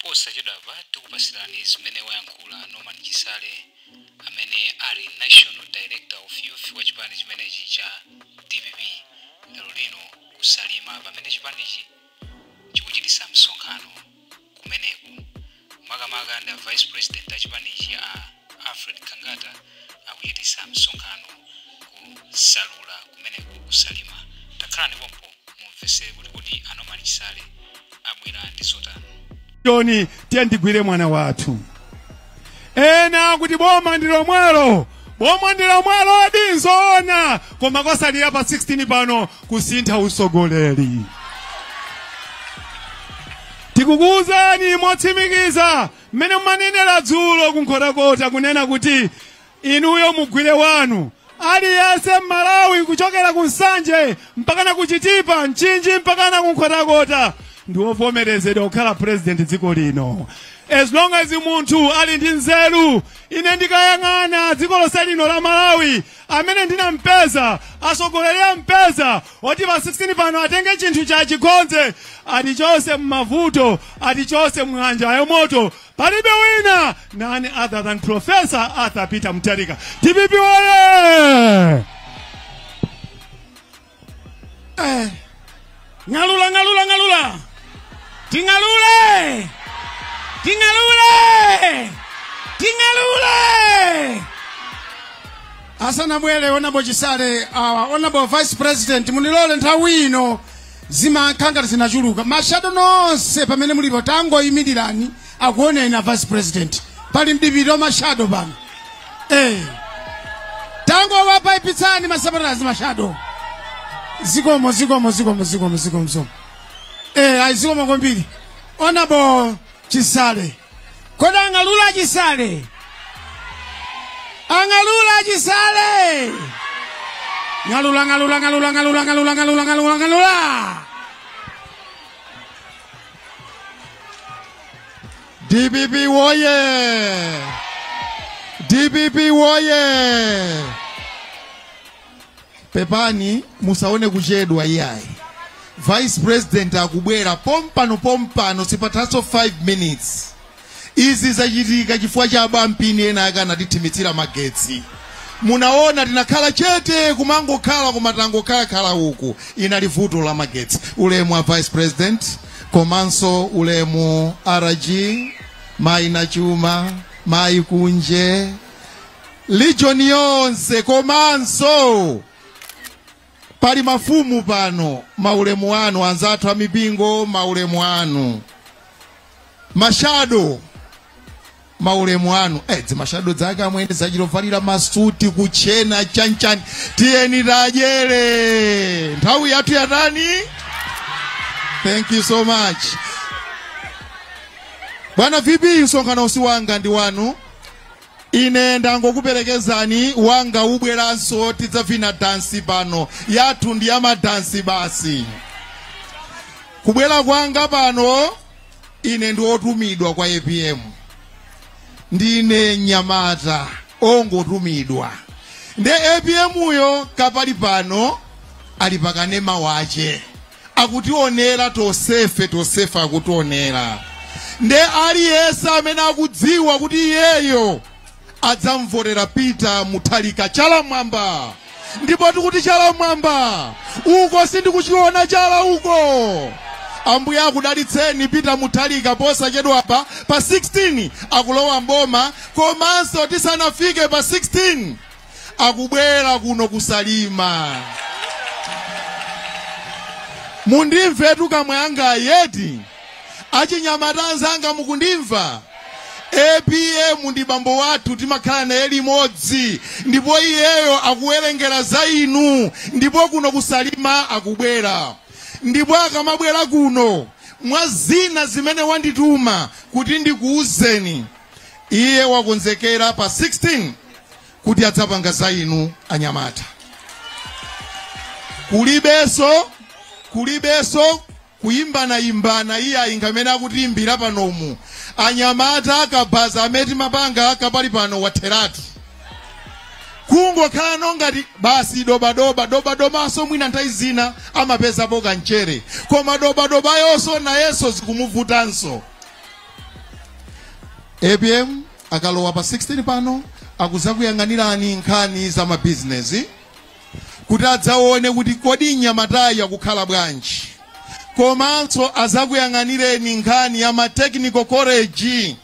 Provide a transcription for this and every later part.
Posachedwapa tikupasirani zimene wayankhula Norman Chisale, amene ali National Director of Youth wa chipani chimenechi cha DPP, lero lino kuSalima, pamene chipanichi chikuchitisa msonkhano kumeneku. Makamaka ndi Vice President a chipanichi, a Alfred Gangata, akuchitisa msonkhano kusalula kumeneku kuSalima. Takhalani pompo mumvesere kuti a Norman Chisale abwera ndi zotani. Joni, tiye ndigwire mwana wathu. Ena kuti boma ndi lomwelo, boma ndi lomwelo, dinzoona, koma kwasalira pa 16 pano kusintha usogoleri. Tikukuwuzani motsimikiza, mmene mumanenera dzulo kuNkhotakota, kunena kuti inuyo mugwire wanu. Aliyense Mmalawi, kuchokera ku Nsanje mpakana ku Chitipa, Mchinji mpakana ku Nkhotakota, ndi wovomerezedwa kukhala president dziko lino, as long as munthu ali ndi nzeru. Ine ndikayang'ana dziko lonse lino la Malawi, amene ndinampeza, atsogoleri ampeza oti pa 16 pano atenge chinthu cha chikonze, atichose mmavuto, atichose mng'anjo ya moto, palibe wina, none other than Professor Arthur Peter Mutharika. DPP woye! Ng'alula, ng'alula, ng'alula, ting'alule, ting'alule, ting'alule! Asanabwere Honorable Chisale, Honorable Vice President, munilole nthawi ino zimakhala zinachuluka. Ma shadow nonse pamene mulipo, tangoyimirirani akuoneni na Vice President. Pali mdipiti wa ma shadow pano. Tangowapaipitsani masapatazi ma shadow. Zikomo, zikomo, zikomo, zikomo, zikomo, zikomo. Ayi, zikomo kwambiri. Honorable Chisale, kodi ang'alula Chisale? Ang'alula Chisale! Ng'alula, ng'alula, ng'alula, ng'alula, ng'alula, ng'alula, ng'alula, ng'alula! DPP woye! DPP woye! Pepani, musaone kuchedwa iyayi. Vice President akubwera pompano pompano, sipathanso 5 minutes. Izi zachitika chifukwa cha abampini ena akanatithimitsira magetsi. Munaona tinakhala chete, kumangokhala, kumatangokhalakhala uku, inali vuto la magetsi. Ulemu wa Vice President, komanso ulemu RG, mayi Nachuma, mayi Kunje, legion yonse, komanso pali mafumu pano, maulemu anu. Anzathu amipingo, maulemu anu. Ma shadow, maulemu anu. Dzima shadow zake amwene zachilovalira masuti, kuchena chanchani. Tiyeni tadyere, nthawi yathu yatani. Thank you so much, bwana VP. Msonkhano si wanga, ndi wanu. Ine ndangokuperekezani, wanga ubweranso, tidzavina dansi pano. Yathu ndi yamadansi basi. Kubwera kwanga pano, ine ndi otumidwa kwa APM. Ndine nyamata ongotumidwa nde APM uyo kapali pano ali pakanema wache, akutionera tosefe, tosefe akutionera. Nde aliyense amene akudziwa kuti iyeyo adzamvotera Peter Mutharika, chala mwamba. Ndipo tikuti chala mwamba uko, sindikuchiona chala uko. Ambuye akudalitseni. Peter Mutharika posachedwapa pa 16 akulowa mboma, komanso tisanafike pa 16 akubwera kuno kuSalima. Mundimvetu kamwe anga yeti, achinyamata anzanga, mukundimva? APM ndi bambo wathu, timakhala naye limodzi, ndipo iyeyo akuwerengera za inu. Ndipo kuno kuSalima akubwera, ndipo akamabwera kuno, mwa zina zimene wandituma kuti ndikuuzeni, iye wakonzekera pa 16 kuti adzapanga za inu anyamata. Kulibenso, kulibenso kuyimbanayimbana iye ngamene akutiimbira panomu. Anyamata, akabaza amene timapanga kapali pano watheratu, kungokhala ngati basi dobadoba dobadobanso. Mwina nthawi zina amapezapo kanchere, koma dobadobayonso nayenso zikumuvutanso. APM akalowa pa 16 pano akuzakuyang'anirani nkhani za mabizinesi kuti adzaone kuti kodi mnyamatayi akukhala bwanji, komanso azakuyang'anireni nkhani ya ma technical college.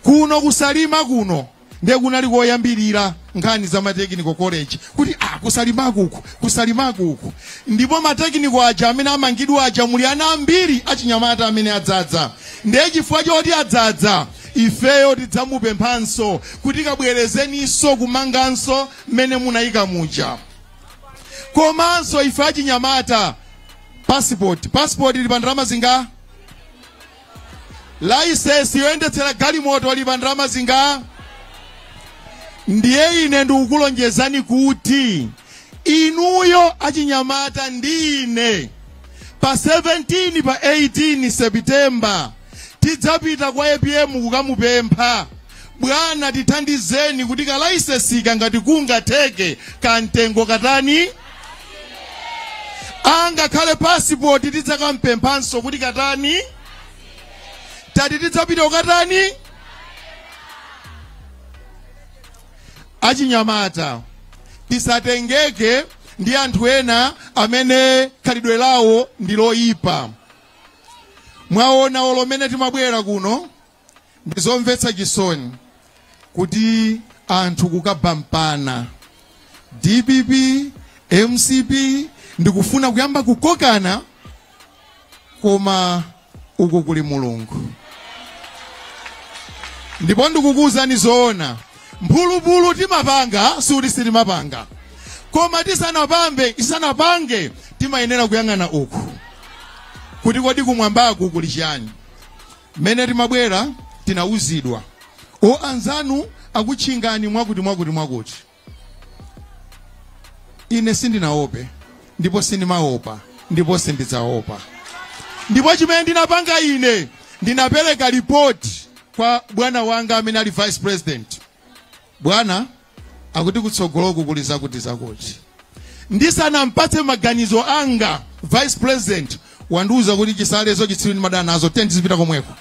Kuno kusalima kuno ndiye kunali koyambirira nkhani za ma technical college, kuti kusalimaku kuku uku. Ndipo ma technical aja amene amangidwa aja muli ana ambiri achinyamata amene adzadza. Ndiye chifukwa choti adzadza, ifeyo tidzamupemphanso kuti kabwerezeninso kumanganso mmene munayika muja. Komanso ife achinyamata, passport ili pa ndalama zinga, license yoyendetsera galimoto ili pa ndalama zinga. Ndiye ine ndikukulonjezani kuti inuyo achinyamata ndi ine pa 17 pa 18 September tidzapita kwa APM kukamupempha, bwana tithandizeni kuti ka license ngati kungatheke kamtengo katani, angakhale passport tidzakampemphanso kuti katani, tati tidzapita kukatani. Achinyamata tisatengeke ndi anthu ena amene khalidwe lawo ndi loyipa. Mwaona olomene timabwera kuno ndizomvetsa chisoni kuti anthu kukabampana DPP MCP ndikufuna kuyamba kukokana, koma uku kuli Mulungu. Ndipo ndikukuwuzani zoona, mphulupulu timapanga suti sitimapanga, koma tisanapange timayenera kuyang'ana uku kuti kodi kumwambaku kuli chiyani. Mmene timabwera tinauzidwa, o anzanu akutchingani mwakuti mwakuti mwakuti. Ine sindinaope, ndipo sindimaopa, ndipo sindidzaopa. Ndipo chimene ndinapanga ine, ndinapereka report kwa bwana wanga amene ali vice president. Bwana akuti kutsogoloku kuli zakuti zakuti. Ndisanampatse maganizo anga, vice president wandiuza kuti chisalezo chitsiru ndi madana nazo, 10 zipita komweko.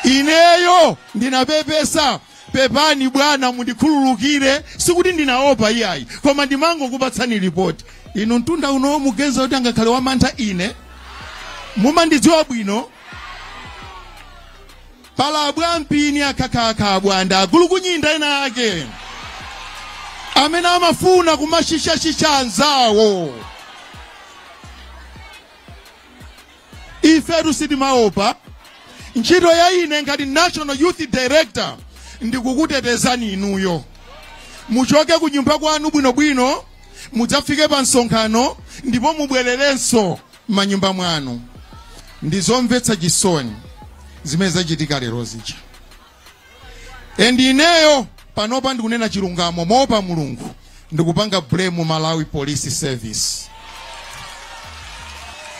Ineyo ndinapepesa, pepani bwana mundikhululukire, sikuti ndinaopa iyayi, koma ndimangokupatsani report. Inu mtunda uno mugenza kuti angakhale wamantha ine, mumandidziwa bwino. Palabwa mpini akhakha bwanda agulukunyinda ena ake amene amafuna kumashisha-shisha anzawo. Ifetu sitimaopa. Ntchito ya ine ngati National Youth Director ndikukutetezani inuyo. Muchoke ku nyumba kwanu bwinobwino, mudzafike pa msonkhano ndipo mubwererenso m'manyumba mwanu. Ndizomvetsa chisoni zimene zachitika lero zija. And ineyo panopa ndikunena chilungamo moopa Mulungu, ndikupanga blame Malawi Police Service.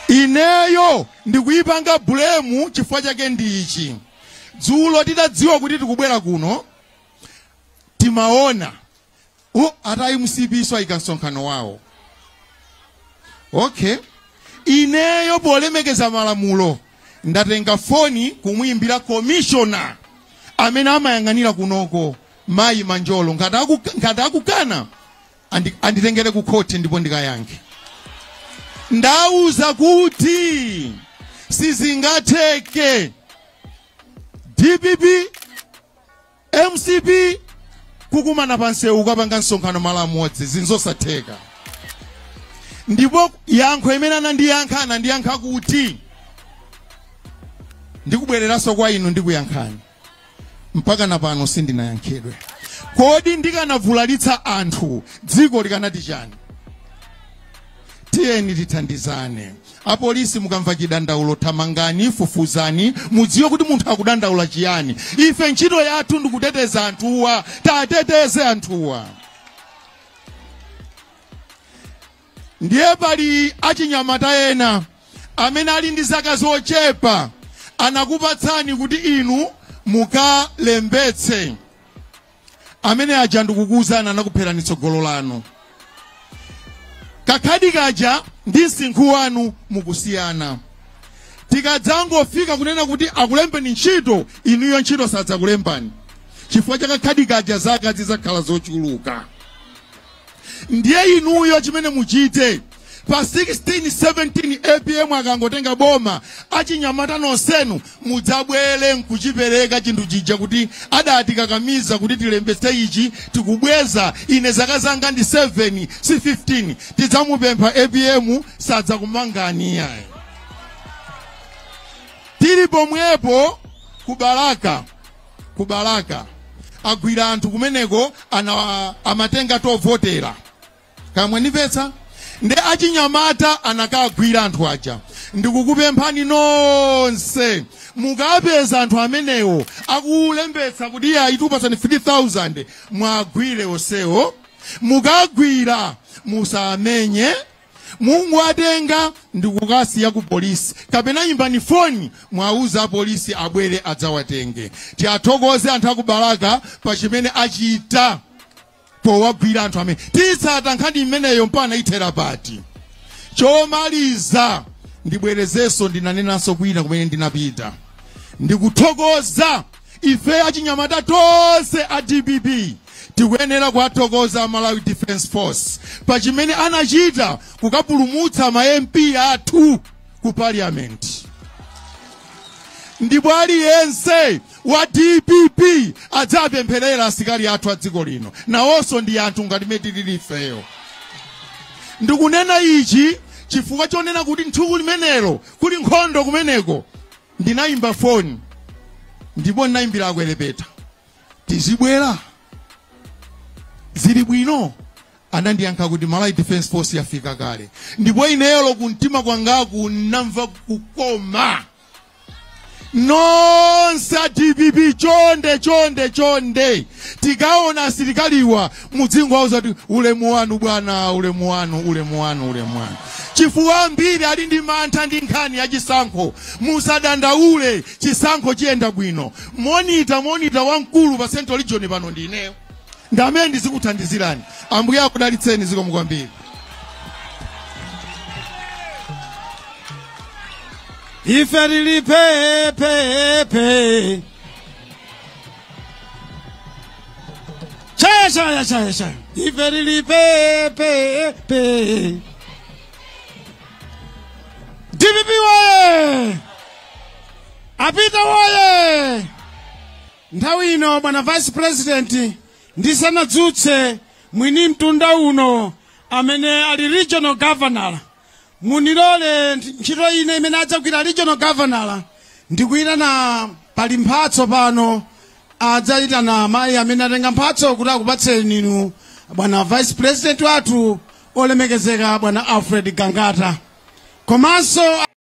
Ineyo ndikuyipanga blame chifukwa chake ndi ichi. Dzulo titadziwa kuti tikubwera kuno, timaona ata MCP so ayika msonkhano wawo. Okay, ineyo polemekeza malamulo ndatenga foni kumuimbira commissioner amene amayang'anira kunoko, Mayi Manjolo, ngati akukana anditengere ku court ndipo ndikayankhe. Ndauza kuti sizingatheke DPP MCP kukumana pansewu ukapanga msonkhano malo amodzi, zinzosatheka. Ndipo yankho imene anandiyankha, anandiyankha kuti ndikubwereranso kwa inu ndikuyankhani. Mpaka na pano sindinayankhidwe. Kodi ndikanavulalitsa anthu dziko likanati chani? Tiyeni tithandizane. Apolisi mukamva chidandaulo thamangani, fufuzani, mudziwe kuti munthu akudandaula chiyani. Ife ntchito yathu ndikuteteza anthuwa, tateteze anthuwa. Ndiye pali achinyamata ena amene ali ndi zaka zochepa anakupatsani kuti inu mukalembetse. Amene aja ndikukuwuzani anakupherani tsogolo lanu. Kakhadi kaja ndi msinkhu wanu mukusiyana. Tikadzangofika kunena kuti akulembeni ntchito, inuyo ntchito sadzakulembani chifukwa chakakhadi kaja, zaka zizakhala zochuluka. Ndiye inuyo chimene muchite pa 16 17, APM akangotenga boma, achinyamata nonsenu mudzabwere nkuchipereka chinthu chija kuti adatikakamiza kuti tilembetse ichi, tikubweza. Ine zaka zanga ndi 7, si 15. Tidzamupempha APM, sadzakumangani yayi. Tili pomwepo, kubalaka, kubalaka agwira anthu kumeneko, ana amatenga tovotera kamwe ndipetsa ndi achinyamata anakagwira anthu aja. Ndikukupemphani nonse, mukapeza anthu amenewo akulembetsa kuti iye aitupasani 3000, mwagwire onsewo. Mukagwira musamenye, mungu atenga ndikukasiya ku polisi, kapena imbani foni mwauza apolisi abwere adzawatenge. Tiathokoze anthu akubalaka pa chimene achita powagwira anthu amene. Titsata nkhani imeneyo mpaka ithera pati. Chomaliza, ndibwerezenso, ndinanenanso kwina kumene ndinapita, ndikuthokoza ife achinyamata tonse a DPP. Tikuyenera kuwathokoza Malawi Defense Force pa chimene anachita kukapulumutsa ma MP athu ku parliament. Ndipo aliyense wa DPP adzapempherera asilikali athu a dziko lino, nawonso ndi anthu ngati mene tilili ifeyo. Ndikunena ichi chifukwa chonena kuti nthuku limenelo kuli nkhondo kumeneko, ndinayimba foni ndipo ndinayimbira akwelepeta, "Tizibwera, zili bwino?" Anandiyankha kuti Malawi Defense Force yafika kale. Ndipo ineyolo kumtima kwangaku namva kukoma. Nonse a DPP, chonde chonde chonde, tikaona asilikaliwa mudzingo kuti ulemu wanu bwana, ulemu wanu, ulemu wanu, ulemu wanu, chifukwa ambiri ali ndi mantha ndi nkhani ya chisankho. Musadandaule, chisankho chiyenda bwino. Monitor, monitor wamkulu pa Central Region pano ndi ineyo, ndamene ndizikuthandizirani. Ambuye akudalitseni, zikomo kwambiri. Ife lili pe pe pe. Chaya chaya chaya chaya. Ife lili pe pe pe. DPP woye! Apita woye! Nthawi ino, bwana Vice President, ndisanadzutse mwini mtunda uno amene ali regional governor, munilole ntchito ine imene adzagwira regional governor ndikuyitana. Pali mphatso pano, adzayitana amayi amene atenga mphatso kuti akupatseni inu bwana Vice President wathu olemekezeka, bwana Alfred Gangata, komanso